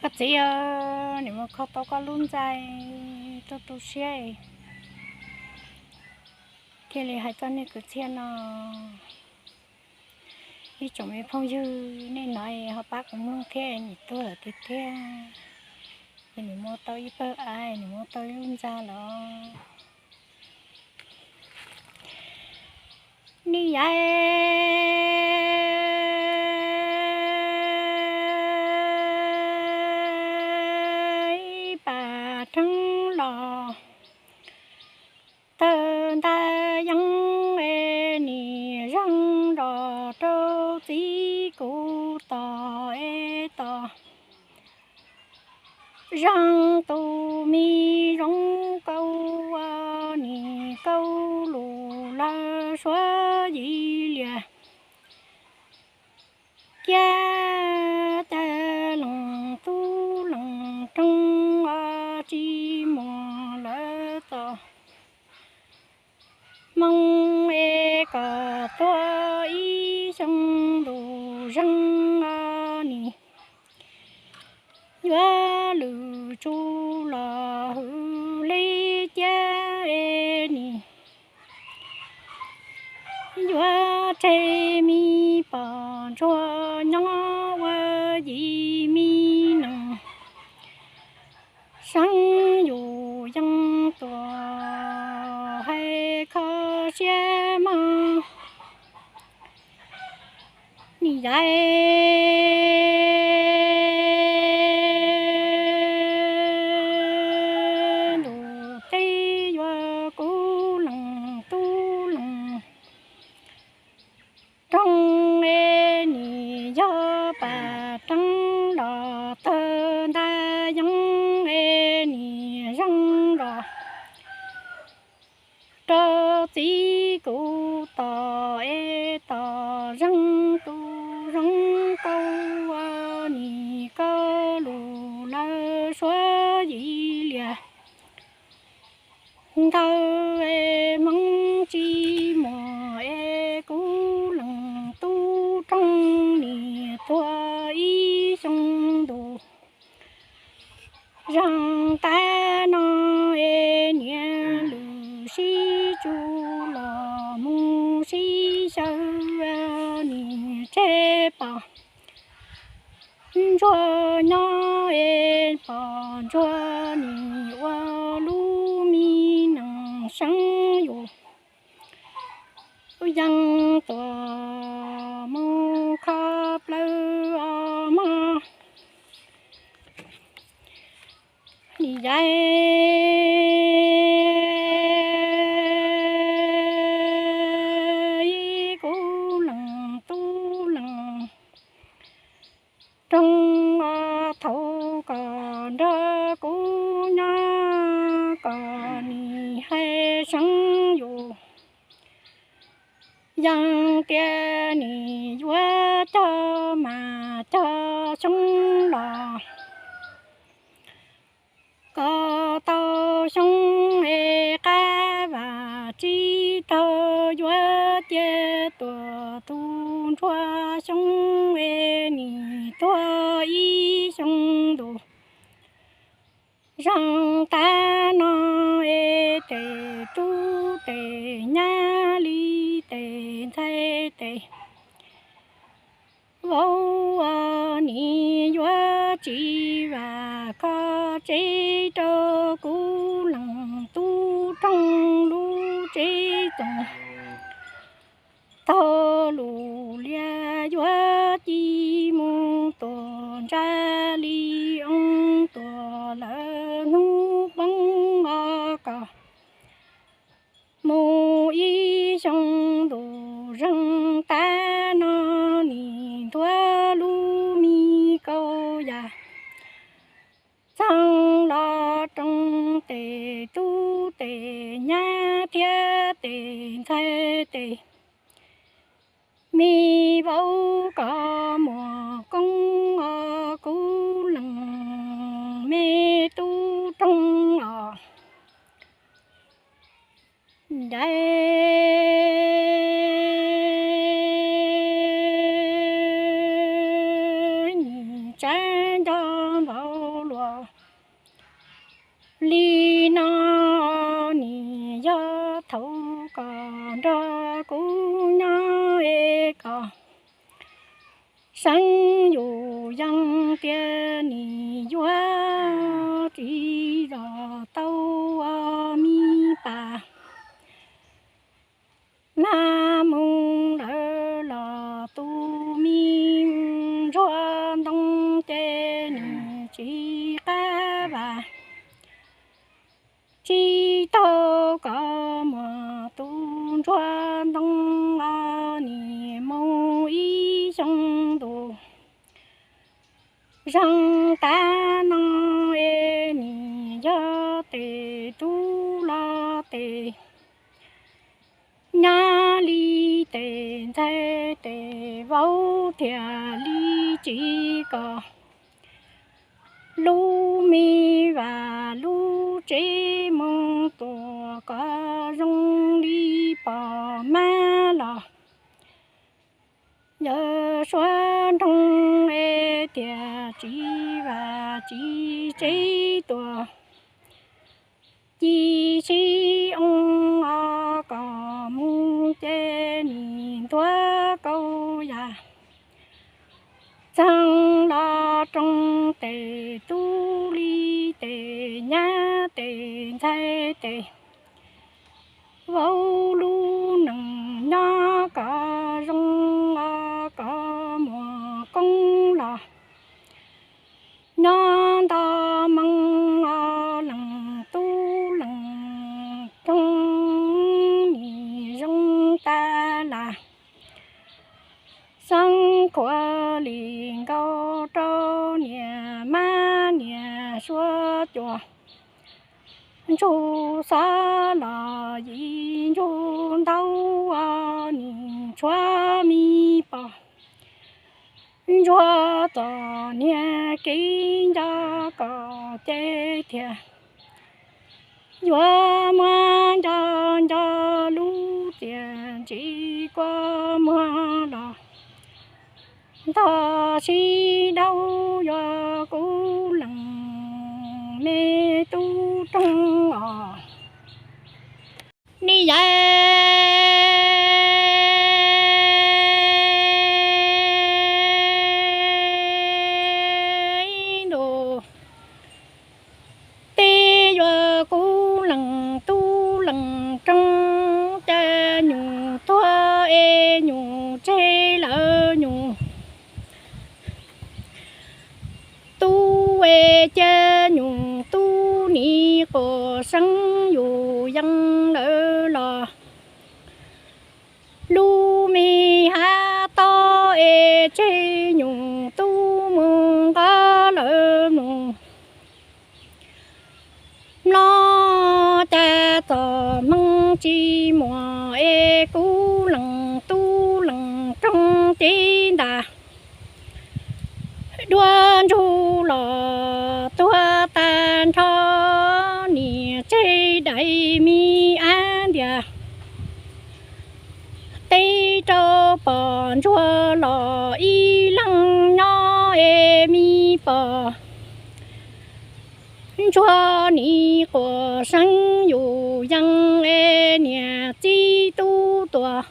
Koj txiv, nim mus kho tau koj lub ntxa, tu tu siab thiaj li hais txog nej kwv txhiaj no. Ib tsoom me phooj ywg nej hnov ho pab kuv mloog thiab, nim tuag lawm tiag thiab. Ces nim mus tau ib pawg av, nim mus tau ib lub ntxa lawm. Niam yau, ib pas rheeb los tawg ntag yeeb es nim zeeg los rau txiv kuv tos es tos. Zeeg tus me zoo nkauj ua nim kauj lus lawv suav yim lias. Kiag cas lees tub lees roog os tsis muaj lawv txoj hmoo es kom tuag ib xyoo ntus zeeg os nim yuav lwm tsu los hwj li ciaj es nim yuav tseg me pom ntsuag nyob ua yim me nees. Seeb yus yeej tuam hais kho siab mog. Niam yau, ntuj teb yuav kub lees tub lees roog es nim yog pas rheeb los tawg ntag yeeb es nim zeeg los rau txiv kuv tos es tos zeeg tus zoo nkauj ua nim kauj lus lawv suav yim lias. Ntawd es hmoov tsis muaj es kub lees tub roog nim tuag ib xyoo ntus zeeg tas no es niam lwm sib tsu los mus sib xyaw nim tseg pom ntsuag nyob es pom ntsuag nim ua lub me nees. Seeb yus yeej tuam mus kho plawv os mog. Niam yau, ib kub lees tub lees roog os, thaum kom nrog kuv nyob kom nim hais seeb yus yeej tias nim yuav cog mas cog xyoo los kom tau xyoo es qab vam tsib taug yuav cia tuam tus ntsuag xyoo es nim tuag ib xyoo ntus zeeg tas no es tes tub tes nyab li tes ntxhais tes vauv os, nim yuav tsis vam koj tsev rau kub lees tub roog lub tsev txoos. Taug lus lias yuav ci mus tuam ntsa li oo tuam lawm hnub poob os, kom mus ib xyoo ntus zeeg tas no nim ntuav lub me kaus yam txoog los rau tes tub tes nyab thiab tes ntxhais tes me vauv, kom muaj koob os kub lees me tub roog os. Ncaim nim tsav nco npaum Li no nim yog thaum koj nrog kuv nyob es koj seev yus yees tias nim yuav tsis zov tau me pas. Nag moo lawm los tus me ntsuag ntoo ces nim tsis qab vas, tsis tau koj muag tus ntsuag ntoo los nim mus ib xyoo ntus. Zeeg tas no es nim yog tes tub los tes nyab li tes ntxhais tes vauv thiaj li tsis kom lub me vas lub tsev mus tuaj kom zoo li pom mab los. Yawm suav nroog es tias tsis vas tsis tsev tuaj, ci sib oo os kom mus ces nim ntuav kauj yam. Txheej los roos tes tub li tes nyab tes ntxhais tes vauv lub neej nyob kom zoo os kom muaj koob los nyob nto moo os leej tub leej roog nim zoo tas las. Xeeb qhuav li nkaus rau niam mab niam suav cua, ntsuag xov los yim ntsuag ntau os nim tshuav me pos. Ntsuag txom nyem kev nco kom ces thiaj yuav muab nco nco lub txiaj ntsim kua muag los ntog sib dhau yuav kuv leej me tub roog os. Ni yaiv ntus teb yuav kuv leej tub leej roog, cas nyuj tuag es nyuj tseg lawm nyuj tub es cas nyuj tub nim quas seeb yus yees lawm los lub me hav tob es tseg nyuj tub mus nqa lawm mus. Mloog cas txom hmoo tsis muaj es kuv leej tub leej roog cev ntas dua ntsug los tuag tag nrho. Niam tseg daim me ab ntiag teb rau pom ntsuag los ib leeg nyob es me pom ntsuag nim quas seeb yus yees es niam txiv tub tuaj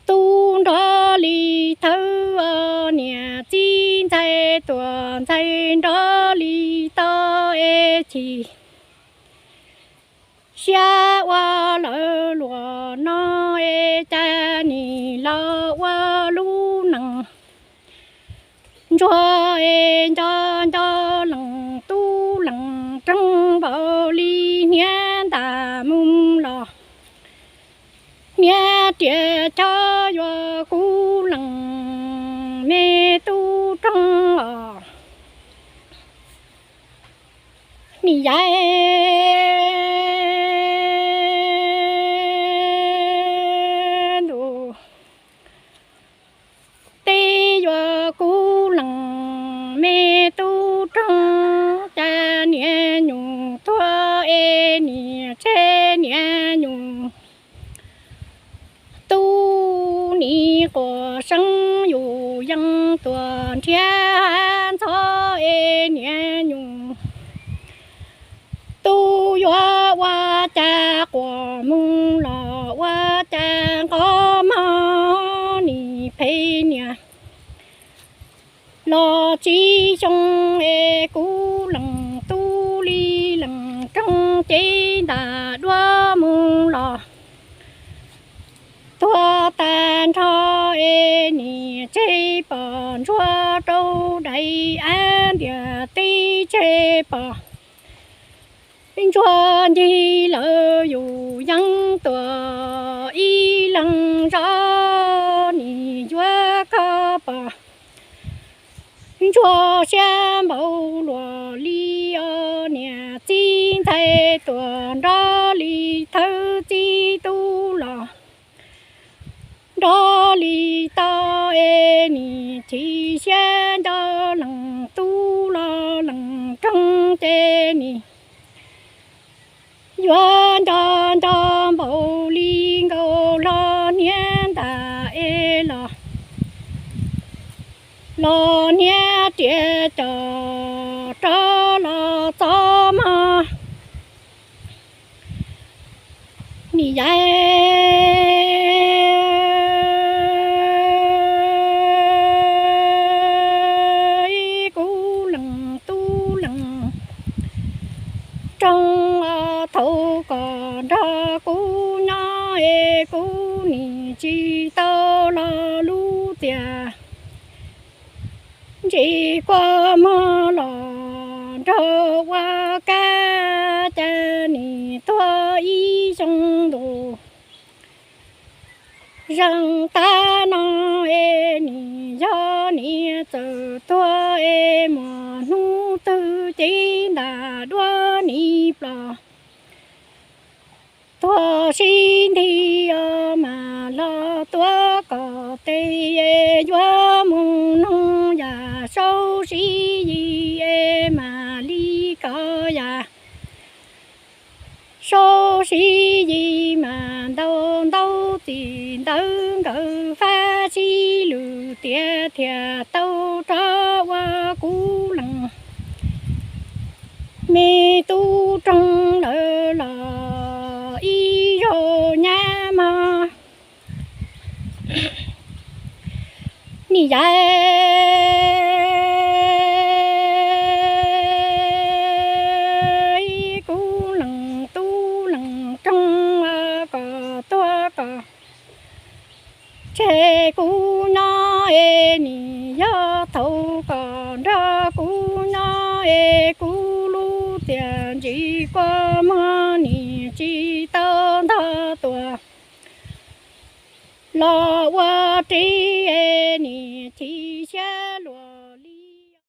tub nrov li thawb, niam txiv ntxhais tuaj ntxhais nrov li toj es chim siab ua lawv luag no es cas nim los ua lub neej ntsuag es nco nco leej tub leej roog npaum li hniav ntas mus los. Niam riam cov yuav kuv leej me tub roog os. Ni yaiv ntus teb yuav kuv leej me tub roog, cas niam nyuj tuag es niam tseg niam nyuj tub nim quas seeb yus yees tuaj nrhiav hav ntxhov es niam nyuj cas quas moog los ua cas nqos mog, nim phem niam los tsib xyoo es kuv leej tub li leej roog ces ntam duab moog los tuag tag nrho es nim tseg pom ntsuag rau dais ab ntiaj teb tseg pom ntsuag ncig lawv yus yeeb tuam ib leeg zov nim yuav koj pom ntsuag siab npaum luaj li os niam txiv ntxhais tuam nrov li thawj txiv tub los nrov li tau es nim chim siab nco leej tub los leej roog ces nim yuav nco nco npaum li nkaus los hniav ntam es los los hniav riam cov rov los txov mog. Nim yaiv kuv leej tub leej roog os, thaum koj nrog kuv nyob es kuv nim tsis tau los lub txiaj ntsim kua muag los nrog ua kab, cas nim tuag ib xyoo ntuj zeeg tag no es nim yog niam txawm tuag es muaj hnub twg ces ntam duab nim ploj tuag sib nti os, mas los tuav kom tes yuav mus noog yam saub sib yig es mam li kov yam saub sib yig mas ntau ntau txim ntawd nkawd fab sib lwm tiav thiaj tau rov ua kuv leej me tub roog lawm los ib zaug nyab mog. Nim yaiv kuv leej tub leej roog kom tuag kom tseg kuv nyob es nim yog thaum kom nrog kuv nyob es kuv lub txiaj ntsim kua muag nim tsis tau ntog tuaj los ua ris es nim